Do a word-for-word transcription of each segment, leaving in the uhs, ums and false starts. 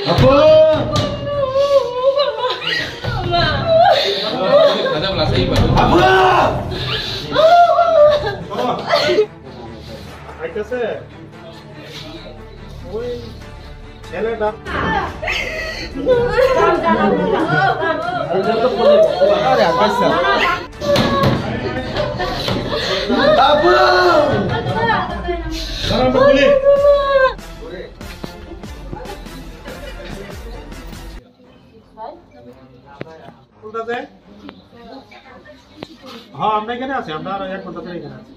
Apa? Apa? Aitase. Oi. Ele da. Apa? Sekarang begini. কোনটাতে? হ্যাঁ, আমরা এখানে আছি, আমরা আরো এক ঘন্টা ধরে এখানে আছি।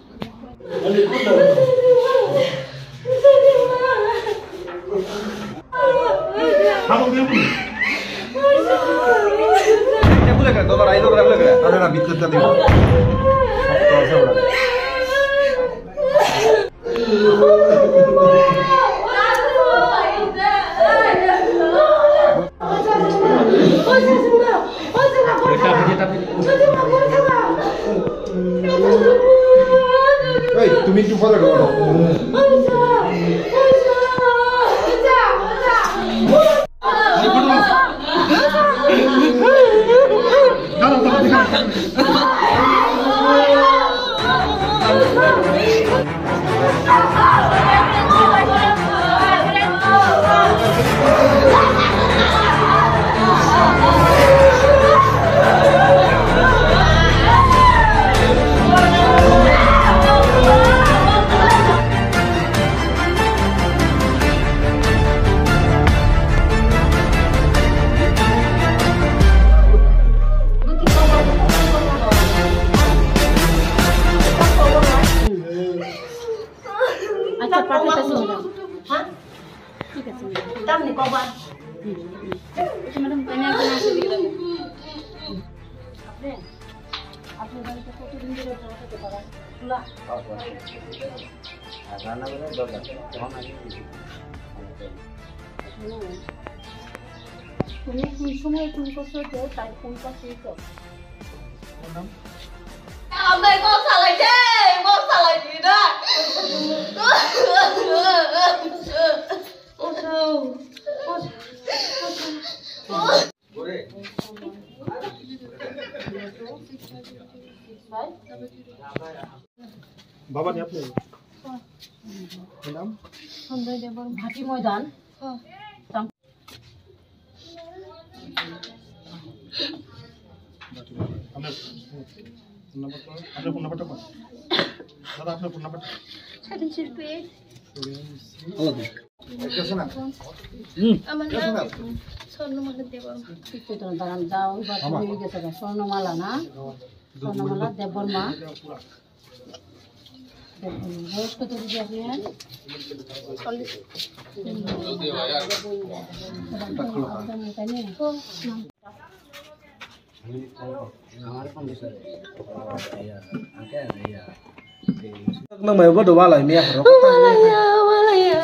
এই, তুমি একটু পরে ঢোকো। আচ্ছা, পাঠাইতেছি ম্যাডাম। হ্যাঁ? ঠিক আছে ম্যাডাম। তার মানে কবার? হুম। আচ্ছা ম্যাডাম, আমি একজন আসি। আপনি, আপনার বাড়িতে কতদিন ধরে ভাড়া পেতে পারেন? খোলা? রান্না করে দরকার, তখন আমি হুম। তুমি কোন সময় ফোন করছো যে তাই ফোন করছি তো? আমার নাম? আমার বউ চালাইছে, বউ চালাইছে না। ও তো, ও তো, ও তো। বাবা, আপনি? ম্যাডাম? সঞ্জয় দেবর ভাটি ময়দান। আপনার ফোন নাম্বারটা, আপনার ফোন নাম্বারটা বল। দাদা, আপনার ফোন নাম্বারটা। Seven zero two eight. আমার নাম স্বর্ণমালা দেববর্মা। কিছু তো না, দাঁড়ান, দাও, ওই বাথরুমে গেছে গা, স্বর্ণমালা না? স্বর্ণমালা দেববর্মা। দেববর্মা। বয়স কত দিদি আপনার? চল্লিশ। Nang mai bo do walai miya horo. Walai ya, walai ya.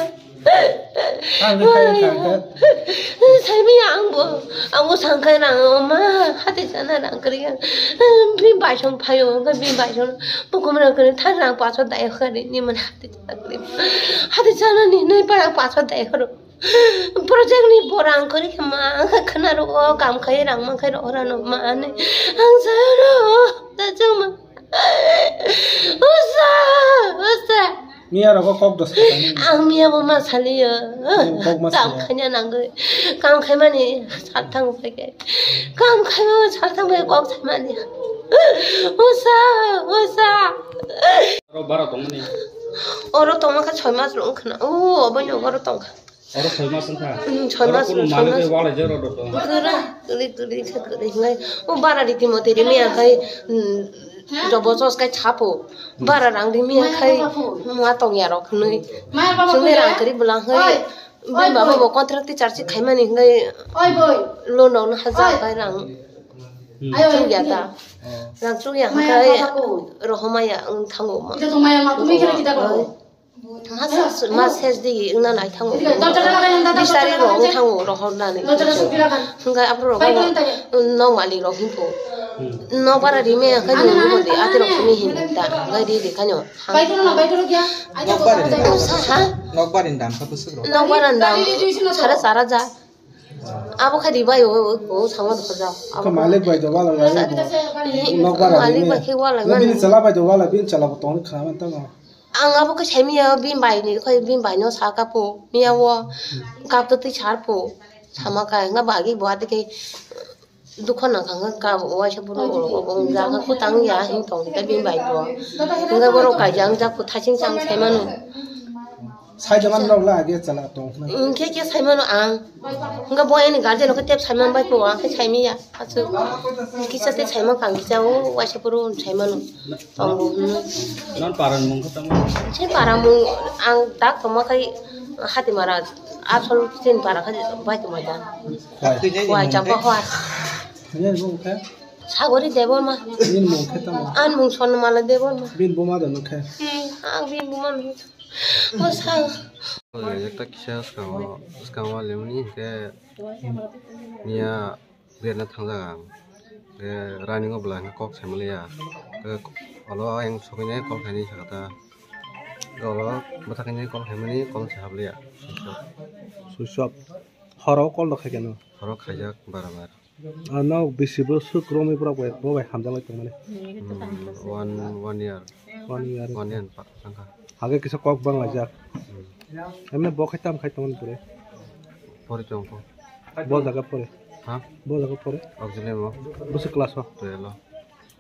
Ang ni khai khai khai. Sai miya ang bo, ang bo sang khai rang ma hati sana rang kri ya. Bi bai song phayo, bi bai song. Bukum rang kri thar rang paso dai khari ni man hati sana kri. Hati sana ni nai pa rang paso dai kharo. Project ni borang kori khe ma ang khe khna ro o kam khai rang ma khai ro ora no ma ani ang sa ro ta chuma usa usa. Miya rogo kok dos kha tani. Ang miya bo ma sali yo. Kok ma sali. Kam khanya nang goi. Kam khai mani sal thang pai ke. Kam khai ma sal thang pai kok sai mani. Usa usa. Oro bara tong mani. Oro tong ma kha soi mas rung khna. O obo no oro tong kha. Oro soi mas wngkha? Hmm, soi mas, soi mas. Oro kunu manwi bai walai jak rw do to? Kwrwi, kwrwi, kwrwi khe kwrwi hinwi. O bara riti moti rimi ya khai, hmm, jobo chos kai chapo. Bara rang rimi ya khai, ma tong ya rok hinwi. Chwngni rang kwrwi bwlang hai. Bini baba bo contract teacher se khaimani hinwi loan rok no hajar khai rang. Hmm. Chuk ya ta. Rang chuk ya khai rohoma ya wng thango ma. Mas, mas ses di wngna nai thango. Bis tarik rok wng thango rohor nani. Hingke aphuru rok no malik rok hingko. Nok bara rime hingke nini mode ati rok simi hin ta hingke ri ri kanyo. Saha? Nok bara ni dam sara chara ja. Abo khe ribai o, o, o, sangma dukha jak. Khe malik bai do wala lai. Nok bara malik bai khe wala lai. Bini chala bai do wala, bini chala bo tong kha man tamo. Ang abo khe saimiya, bini bai ni, khe bini bai no sa ka po, miya o, kap to twi sar po. Sama kai, nga bagi bo ate khe dukha na kha, nga ka waisa buru o, o, o, jaga ko tang ya, hin tong, ta bini bai bo. Nga boro kai jang jak ko thasing chang saimano. Sai jaman nok la age chala tong khna. Hingke khe saimano ang. Hingke bo ani guardian khe tep saiman bai po ang khe saimiya. Asu kisa te saiman kang kisa o waisa puro saimano. Tongo hwnwi. Non paran mung khe tamo? Se para mung ang dak tongma khai hati mara asol sin para khai bai tongma da. Wai chapa hwa. Nini mung khe? Sagori Debbarma. Nini mung khe tamo? An mung Sonmala Debbarma. Bin buma da nung khe? Hmm, ang bin buma nung. O sa. Ekta kisa skang o, skang o lemni hinkhe miya berna thangjak ang. Hinkhe running o bwla hinkhe kok saimaliya. Hinkhe olo ayang sokwi nai kol khainai sakha ta. Olo bwthaknai kol khaimani kol se habliya. Switch off. Horo kol rok khaikhe no? Horo khaijak bara bar. Ah, nok bisi bo swk romwi borok bai, bo bai hamjak lai tongmani. Hmm, one, one year. One year. One year pa-, tangkha. Hage kisa kok bang laijak. Hmm. Emne bo khai tam khai tongmani pore? Pori tongkho. Bo jaga pore? Ha? Bo jaga pore? Auxiliary mo. Bwswk class o? Twelve o.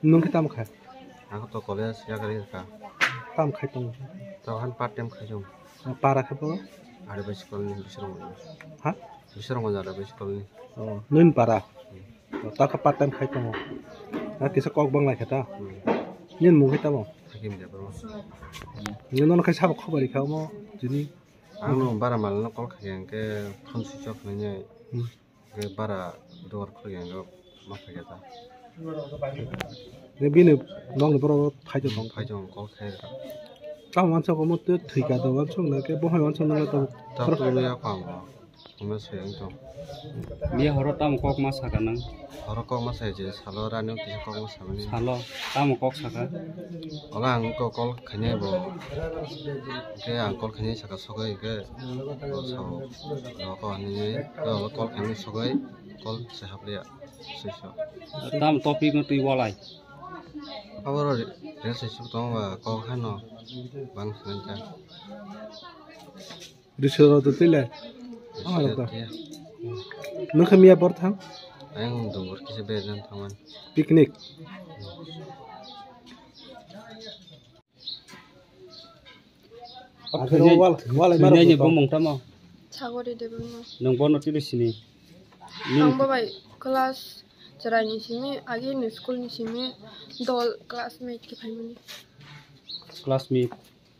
Nwng khe tamo kha? Ang to college yakarwi rwkha. Tamo khai tongo? To han part time khai tongo. Para khe bo? Ari bai school ni Bisramganj. Ha? Bisramganj ari bai school ni. Oh, nwng para? Hmm. Oh, ta khe part time khai tongo. Na kisa kok bang lai khe ta? Hmm. Nini mung khe tamo? Hakim Debbarma. Nini nono khai sabo khobor rikha omo tini? Ang no bara mal no call khai hwnkhe phone switch off nai. Hmm. Hwnkhe bara dugar khulukya hwnkhe ma phaikha ta. Hwnkhe bini nokni borok phai tong. Phai tong, call khai rwkha. Tamo uansuk omo twi thwikha do uansuk na khe bo hai uansuk nang tong. Tabuk tongwi ya kha ang bo. Omo se wng tong. Miya horo tamo kok ma sakha nang? Horo kok ma sai je salo rani kisa kok ma samani. Salo tamo kok sakha? Ola ang kok call khainai bo. Hwnkhe ang call khainai saka sogwi hwnkhe. Bo sao, bo ko hinwi, bo call khaimani sogwi, call se hapliya, swiso. Tam topic no twi walai. Abo ro re-, rest se suk tongo ba, kok hano, bang sinai ta. Risoro to twi le. Ama rok to. Nokha miya bor thang? Ayang dongor kisa bejan thangman. Picnic. Akhirno wal, wal, thwinai ni bumung tamo? Sagori Debbarma. Nwng bono tini sini? Ang bo bai class chwrai ni simi, agi ni school ni simi dol classmate khe phaimani. Classmate?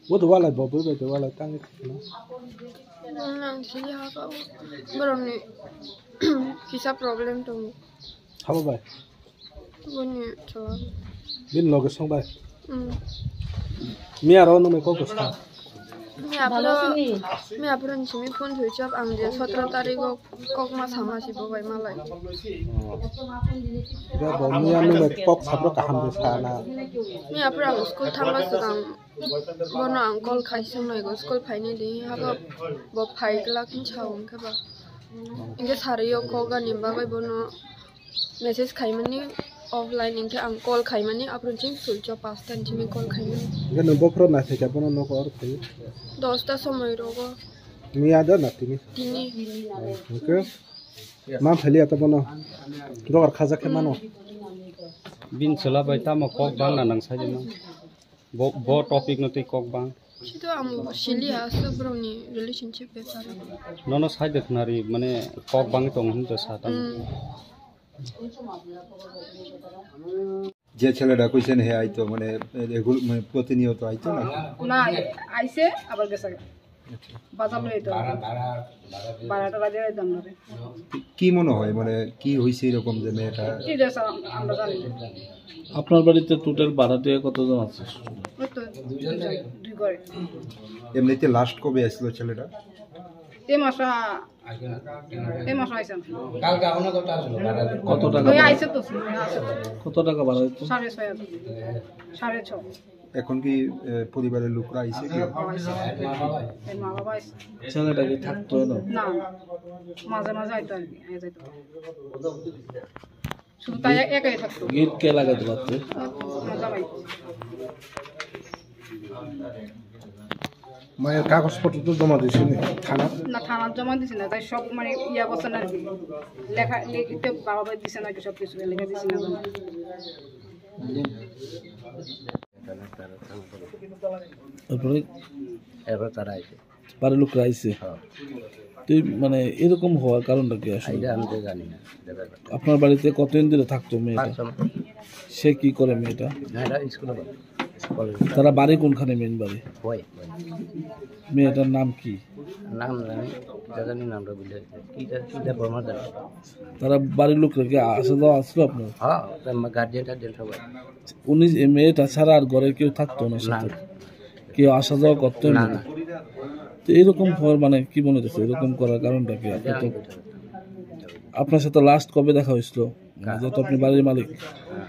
Bo to wal bo, bo bai to wal tang. Ang sili ha ka borok ni kisa problem tongo. Habo bai? Boni chwla. Bini loge song bai? Hmm. Miya ro nung mai kok sa? Miya phuru, miya phuru ni simi phone switch off, ang je sotro tarik o kok ma sama si bo bai malai. Oh. Ga bo miya nung mai kok sabro kaham de sa na? Miya phuru ang school thangma swkang bono ang call khai song nai go, school phaini di habo bo phai glak hin sa hwnkhe ba. Hwnkhe sari o kok ani bagwi bono message khaimani offline, hinkhe ang call khaimani, aphuru chwng switch off, pasta ni simi call khaimani. Hwnkhe nwng bokhorok naithai kha bono nogo oro phaiwi? Dosta somoi rogo. Miya da na tini? Tini. Hwnkhe man phailiya ta bono? Dogar khajak khe mano? Bini chwla bai tamo kok bangna nang sai de man. Bo, bo topic no tei kok bang. Sito ang sili ha, aswk borokni relationship bepar. Nono side khwnari, mane kok bangwi tongo hinwi to sa tamo. Hmm. যে ছেলেটা কইছেন হে আইতো মানে রেগুল মানে প্রতিনিয়ত আইতো না? না, আইছে আবার গেছে। বাজার লই তো। বারোটা বাজে দাম ধরে। কি মনে হয় মানে কি হইছে এরকম যে মেয়েটা? কি রে স্যার, আমরা জানি না। আপনার বাড়িতে টোটাল ভাড়াটিয়া কতজন আছে? ওই তো দুইজন, দুই ঘরে। এমনিতে লাস্ট কবে আসলো ছেলেটা? এই মাসে, এই মাসে আইছে না। কত টাকা ওই ভাড়া? আইছে তো, আইছে তো। কত টাকা ভাড়া দিত? সাড়ে ছয় হাজার। সাড়ে ছ। এখন কি, এ, পরিবারের লোকরা আইছে কি? এর মা বাবা আইছে। ছেলেটা কি থাকতো না? না, না। মাঝে মাঝে আইতো আর কি, আই যাইতো। শুধু তাই একাই থাকতো। গেট কে লাগাইতে পারতো? আমার জামাই। মায়ের কাগজপত্র তো জমা দিছে নি থানা? না, থানার জমা দিছে না, তাই সব মানে ইয়া করছে না আর কি। লেখা, লিখিত বাবা ভাই দিছে না কি সব কিছু, লেখা দিছে না জমা। তারপরে এরপর তারা আইছে। বাড়ির লোকরা আইছে। হ্যাঁ। তুই মানে এরকম হওয়ার কারণটা কি আসলে? এটা আমি তো জানি না। এটা ব্যাপার। আপনার বাড়িতে কতদিন ধরে থাকতো মেয়েটা? পাঁচ ছ মাস। সে কি করে মেয়েটা? মেয়েটা স্কুলে পড়ে। কলেজে। তারা বাড়ি কোনখানে, মেইন বাড়ি? হয়, হয়। মেয়েটার নাম কি? নাম জানি, এটা জানি নামটা ভুলে গেছি। কি যা-, কি যা বর্মা জানি। তারা বাড়ির লোকরা কি আসা যাওয়া আসলো আপনার? হ্যাঁ, তার মা-, গার্জিয়ান টার্জিয়ান সবাই। উনি, এই মেয়েটা ছাড়া আর ঘরে কেউ থাকতো না না, সাথে? না। কেউ আসা যাওয়া করতো না, না? না। তো এরকম হওয়ার মানে কি মনে হচ্ছে? এরকম করার কারণটা কি? আপনি তো, আপনার সাথে লাস্ট কবে দেখা হয়েছিল? কার? যত আপনি বাড়ির মালিক, হ্যাঁ।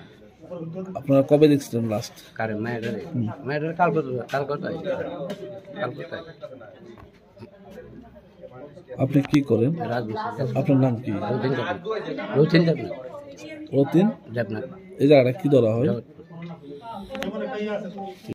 আপনারা কবে দেখছিলেন লাস্ট? কারে? মেয়েটারে? হুম। মেয়েটারে কালকে তো, কালকে তো আইছে। কালকে তো আইছে। আপনি কি করেন? রাজমিস্ত্রি। আপনার নাম কি? রতিন দেবনাথ। রতিন দেবনাথ। রতিন? দেবনাথ। এই জায়গাটা কি ধরা হয়? জগৎপুর।